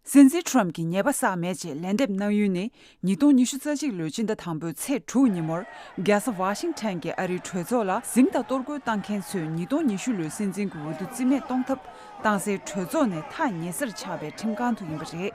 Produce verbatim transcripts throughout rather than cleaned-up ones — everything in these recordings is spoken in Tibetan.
སྲིད་འཛིན་ཁྲོམ་གྱིས་ཉེས་པ་བསགས་མེད་ཅེས་ལན་འདེབས་གནང་ཡུལ་ནི། ཉིས་སྟོང་ཉི་ཤུ་རྩ་གཅིག་ལོའི་སྤྱི་ཟླ་དང་པོའི་ཚེས་དྲུག་ཉིན་མོར། རྒྱལ་ས་ཝ་ཤིང་ཊོན་གྱི་ཨ་རིའི་གྲོས་ཚོགས་ལ་གཟིམ་དང་གཏོར་རྒོལ་བཏང་མཁན་ཚོས་ཉིས་སྟོང་ཉི་ཤུ་ལོའི་སྲིད་འཛིན་གྱི་འོས་བསྡུ་རྩིས་མེད་གཏོང་ཐབས་བཏང་སའི་གྲོས་ཚོགས་ནས་ཐག་ཉེ་སར་ཆགས་པའི་ཁྲིམས་ཁང་དུ་ཡིན་པ་རེད།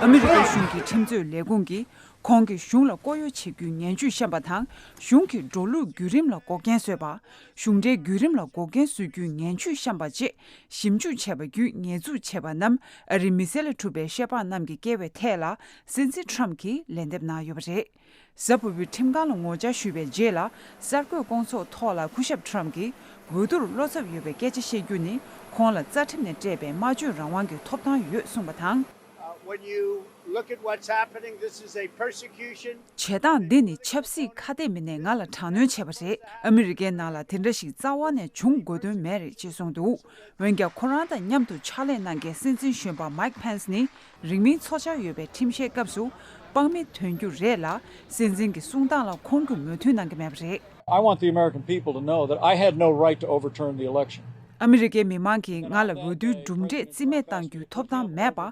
ཨ་མི་རི་ཀའི་གཞུང་གི་ཁྲིམས་རྩོད་ལས་ཁུངས་ཀྱིས། ཁོང་གིས་གཞུང་ལ་ལྐོག་གཡོ་བྱེད་རྒྱུའི་ངན་ཇུས་བཤམས་པ་དང་། གཞུང་གི་འགྲོ་ལུགས་བརྒྱུད་རིམ་ལ་འགོག་རྐྱེན་བཟོས་པ། གཞུང་འབྲེལ་བརྒྱུད་རིམ་ལ་འགོག་རྐྱེན་བཟོ་རྒྱུའི་ངན་ཇུས་བཤམས་པ་བཅས་ཞིབ་འཇུག་བྱས་པ་བརྒྱུད་ཉེས་འཛུགས་བྱས་པ་རྣམས་ཨ་རིའི་མི་སེར་ལས་གྲུབ་པའི་ཤེས་པ་རྣམས་ཀྱིས་བཀལ་བའི་ཐད་ལ་སྲིད་འཛིན་ཁྲོམ་གྱིས་ལན་འདེབས་གནང་ཡོད་པ་རེད། གཟའ་ཕུར་བུའི་ཁྲིམས་ཁང་ལ་ངོ་བཅར་ཞུས་པའི་རྗེས་ལ་གསར་འགོད་སྐོང་ཚོགས་ཐོག་ལ་སྐུ་ཞབས་ཁྲོམ་གྱིས་འོས་བསྡུར་བློ་འཚབ་ཡོད་པའི་སྐད་ཆ་བཤད་རྒྱུ་ནི་ཁོང་ལ་རྩ་ཁྲིམས་ནས་སྤྲད་པའི་སྨྲ་བརྗོད་རང་དབང་གི་ཐོབ་ཐང་ཡོད་གསུངས་པ་དང་། Uh, when you look at what's happening, this is a persecution. བྱེད་སྟངས་འདི་ནི་ཆབ་སྲིད་ཁ་གཏད་མི་སྣས་ང་ལ་དྲག་གནོན་བྱས་པ་རེད། ཨ་མི་རི་ཀའི་ནང་ལ་དེ་འདྲ་ཞིག་རྩ་བ་ནས་བྱུང་དགོས་དོན་མེད་རེད་ཅེས་གསུངས་འདུག་འོན་ཀྱང་ཁོ་རང་དང་མཉམ་དུ་ཕྱག་ལས་གནང་མཁན་སྲིད་འཛིན་གཞོན་པ་མའིག་ཕེན་སི་ནི་རིང་མིན་ཚོགས་བཅར་ཡོད་པའི་ཁྲིམས་བཤེར་སྐབས་སུ་དཔང་མི་ཐོན་རྒྱུ་རེད་ལ། སྲིད་འཛིན་གྱི་གསུང་སྟངས་ལ་ཁོང་གིས་མོས་མཐུན་གནང་གི་མེད་པ་རེད། I want the American people to know that I had no right to overturn the election. ཨ་མི་རི་ཀའི་མི་མང་གིས་ང་ལ་འོས་བསྡུའི་གྲུབ་འབྲས་རྩིས་མེད་གཏང་རྒྱུའི་ཐོབ་ཐང་མེད་པ་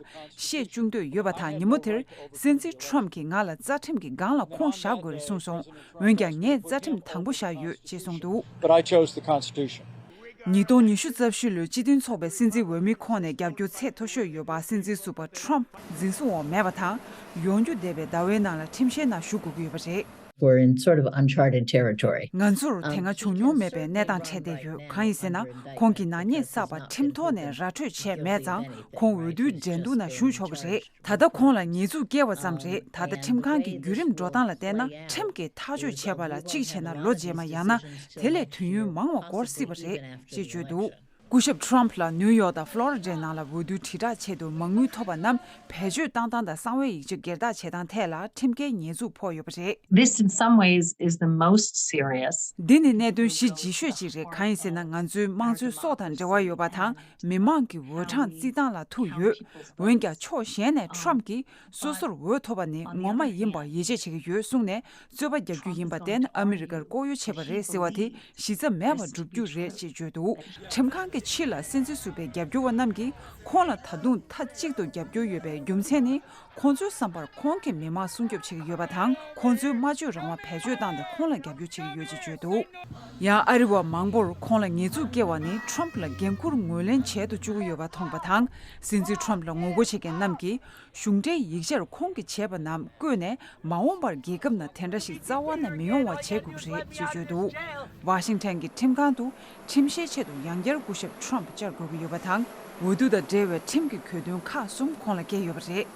ཤེས་བཅུག་འདོད་ཡོད་པ་དང་། ཉིན་མོ་དེར་སྲིད་འཛིན་ཁྲོམ་གྱིས་ང་ལ་རྩ་ཁྲིམས་ཀྱི་སྒང་ལ་ཁོང་བཞག་དགོས་རེད་གསུངས་སོང་། འོན་ཀྱང་ངས་རྩ་ཁྲིམས་དང་པོ་བཞག་ཡོད་ཅེས་གསུངས་འདུག But I chose the Constitution. ཉིས་སྟོང་ཉི་ཤུ་རྩ་བཞི་ལོའི་སྤྱི་མཐུན་ཚོགས་པའི་སྲིད་འཛིན་འོས་མི་ཁོངས་ནས་རྒྱབ་སྐྱོར་ཚད་མཐོ་ཤོས་ཡོད་པ་སྲིད་འཛིན་ཟུར་པ་ཁྲོམ་འཛིན་བཟུང་འོག་མེད་པ་དང་། ཡོང་རྒྱུ་འདས་པའི་ཟླ་བའི་ནང་ལ་ཁྲིམས་བཤེར་ནང་ཞུགས་དགོས་ཀྱི་ཡོད་པ་རེད། We're in sort of uncharted territory. ང་ཚོར་དེ་སྔ་བྱུང་མྱོང་མེད་པའི་གནས་སྟངས་འཕྲད་བསྡད་ཡོད། གང་ཡིན་ཟེར་ན། ཁོང་གིས་ནག་ཉེས་བསགས་པ་ཁྲིམས་ཐོག་ནས་ར་སྤྲོད་བྱས་མེད་ཙང་། ཁོང་འོས་བསྡུའི་འགྲན་བསྡུར་ནང་ཞུགས་ཆོག་གི་རེད། ད་ལྟ་ཁོང་ལ་ཉེས་འཛུགས་བཀལ་བ་ཙམ་རེད། ད་ལྟ་ཁྲིམས་ཁང་གི་བརྒྱུད་རིམ་འགྲོ་སྟངས་ལ་བལྟས་ན། ཁྲིམས་ཀྱིས་ཐག་གཅོད་བྱས་པ་ལ་གཅིག་བྱས་ན་ལོ་རྗེས་མ། ཡང་ན་དེ་ལས་དུས་ཡུན་མང་བ་འགོར་སྲིད་པ་རེད་ཅེས་བརྗོད་འདུག་སྐུ་ཞབས་ཁྲོམ་ལ་ནིའུ་ཡོག་དང་ཕློ་རི་ཌའི་ནང་ལ་འོས་བསྡུའི་དྲིལ་བསྒྲགས་ཆེད་དུ་མ་དངུལ་ཐོབ་པ་རྣམས་བེད་སྤྱོད་བཏང་སྟངས་དང་གསང་བའི་ཡིག་ཆ་སྒེར་བདག་བྱེད་སྟངས་ཐད་ལ་ཁྲིམས་འགལ་ཉེས་འཛུགས་ཕོག་ཡོད་པ་རེད། This, in some ways, is the most serious. འདི་ནི་གནད་དོན་གཞི་ལྗིད་ཤོས་ཅིག་རེད། གང་ཡིན་ཟེར་ན། ང་ཚོའི་དམངས་གཙོའི་སྲོག་དང་འབྲེལ་བ་ཡོད་པ་དང་། མི་མང་གི་འོས་གྲངས་རྩིས་སྟངས་ལ་ཐུག་ཡོད། འོན་ཀྱང་ཕྱོགས་གཞན་ནས་ཁྲོམ་གྱིས་སོ་སོར་འོས་ཐོབ་པ་ནི་ངོ་མ་ཡིན་པ་ཡིད་ཆེས་བྱེད་ཀྱི་ཡོད་གསུངས་ནས། རྩོད་པ་རྒྱག་རྒྱུ་ཡིན་པར་བརྟེན་ཨ་མི་རི་ཀར་ལྐོག་གཡོ་བྱས་པ་རེད་ཟེར་བ་དེ་གཞི་རྩ་མེད་པར་སྒྲུབ་རྒྱུ་རེད་ཅེས་བརྗོད་འདུག་ཁྲིམས་ཁང་གི་ཕྱི་ལ་སྲིད་འཛིན་ཟུར་པའི་རྒྱབ་སྐྱོར་བ་རྣམས་ཀྱིས་ཁོང་ལ་ད་དུང་མཐའ་གཅིག་ཏུ་རྒྱབ་སྐྱོར་ཡོད་པའི་རྒྱུ་མཚན་ནི། ཁོང་ཚོའི་བསམ་པར་ཁོང་གིས་མི་མང་སྲུང་སྐྱོབ་བྱེད་ཀྱི་ཡོད་པ་དང་། ཁོང་ཚོའི་སྨྲ་བརྗོད་རང་དབང་བེད་སྤྱོད་བཏང་སྟེ་ཁོང་ལ་རྒྱབ་སྐྱོར་བྱེད་ཀྱི་ཡོད་ཅེས་བརྗོད་འདུག་ཡང་ཨ་རི་བ་མང་པོར་ཁོང་ལ་ཉེས་འཛུགས་བཀལ་བ་ནི་ཁྲོམ་ལ་འགན་འཁུར་ངོས་ལེན་བྱེད་དུ་བཅུག་གི་ཡོད་པ་མཐོང་པ་དང་། སྲིད་འཛིན་ཁྲོམ་ལ་ངོ་རྒོལ་བྱེད་མཁན་རྣམས་ཀྱིས། གཞུང་འབྲེལ་ཡིག་ཆར་ཁོང་གིས་བྱས་པ་རྣམས་བཀོད་ནས། མ་འོངས་པར་རྒྱལ་ཁབ་ནང་དེ་འདྲ་ཞིག་རྩ་བ་ནས་མི་ཡོང་བ་བྱེད་དགོས་ཀྱི་རེད་ཅེས་བརྗོད་འདུག་ཝ་ཤིང་ཊོན་གྱི་ཁྲིམས་ཁང་དུ་ཁྲིམས་བཤེར་ཆེད་དུ་ཡང་བསྐྱར་སྐུ་ཞབས་ཁྲོམ་བཅར་དགོས་ཀྱི་ཡོད་པ་དང་། འོས་བསྡུ་དང་འབྲེལ་བའི་ཁྲིམས་ཀྱི་གྱོད་དོན་ཁག་གསུམ་ཁོང་ལ་བཀལ་ཡོད་པ་རེད།